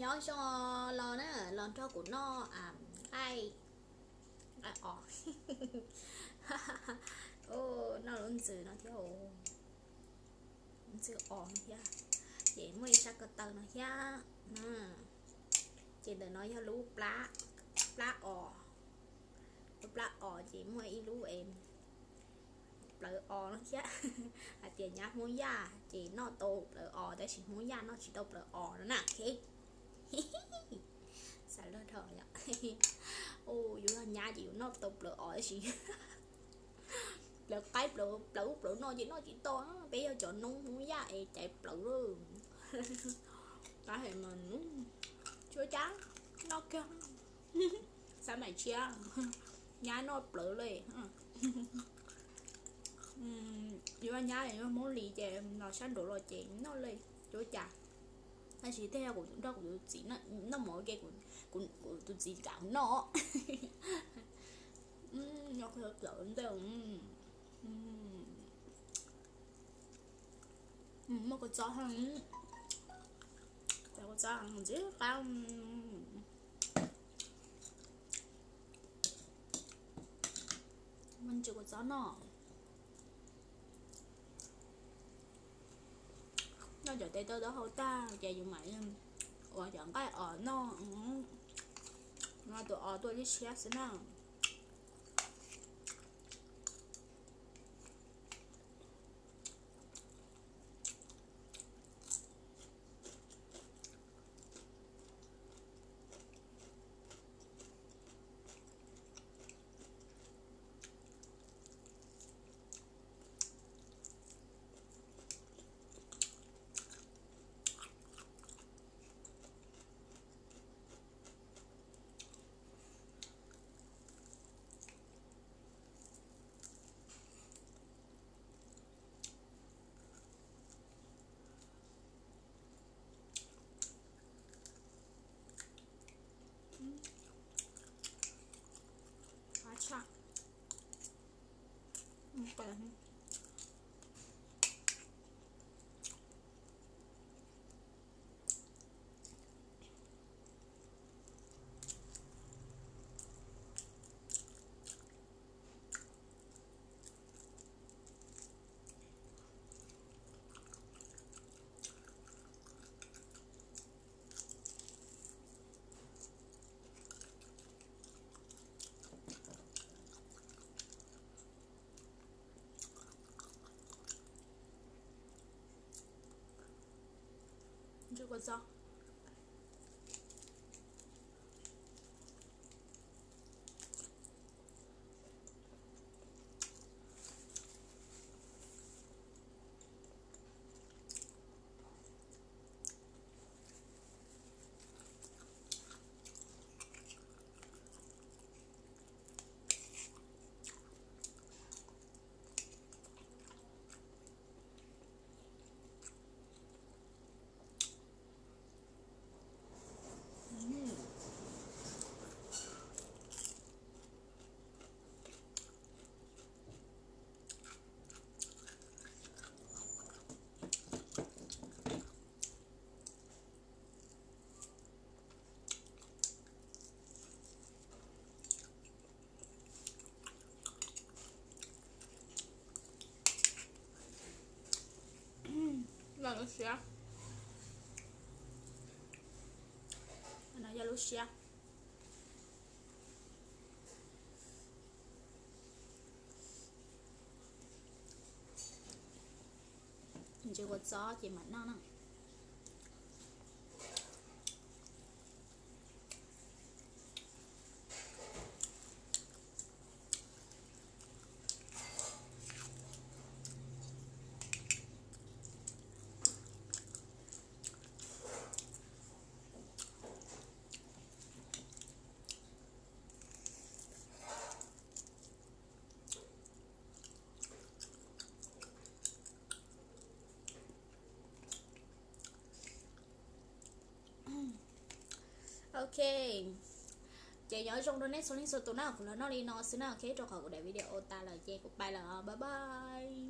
Nyob zoo los na, los nrog kuv noj nqaij, nqaij os. Noj lub ntxwv no thiab, lub ntxwv os no thiab. Ces muaj ib sab ko taw no thiab. Ces ntawm no yog lub plab, plab os, lub plab os ces muaj ib lub plawv os no thiab. Hais tias nyab Hmoob Yaj ces noj tau plawv os, tab sis Hmoob Yaj noj tsis tau plawv os no na. Xav luag dhau yom. Yus yog nyab ces yus noj tau plawv os tab sis plawv qaib, plawv ub plawv no ces noj tsis tau. Peb yog cov noob Hmoob Yaj es caiv plawv lawm. Tab sis mas tsuav cas, noj kiag, xav mam tshiab, nyab noj plawv li. Yus nyab yus Hmoob li ces los sab nraud los ces noj li, tsuav cas. Tab sis tej yog kuv nrog kuv tus txiv noj mov ua ke, kuv tus txiv kam kuv noj. Nyob qhov plawv ntej. Muaj kua txob, kua txob ntxim qab. Muaj ntsis kua txob noj. Noj cov tes taw taub hau tag ces yus mam ua cov nqaij os noj. No tus os tuaj liab siab xwb na. Ntsis kua txob. Lub siab. No yog lub siab. Ntsis kua txob ces mam noj na. Ok, ces nyob zoo rau nej txhua leej txhua tus na, kuv los noj li no xwb na, ok, rau qhov kuv daim video tas lawm ces kuv pais lawm, bye bye.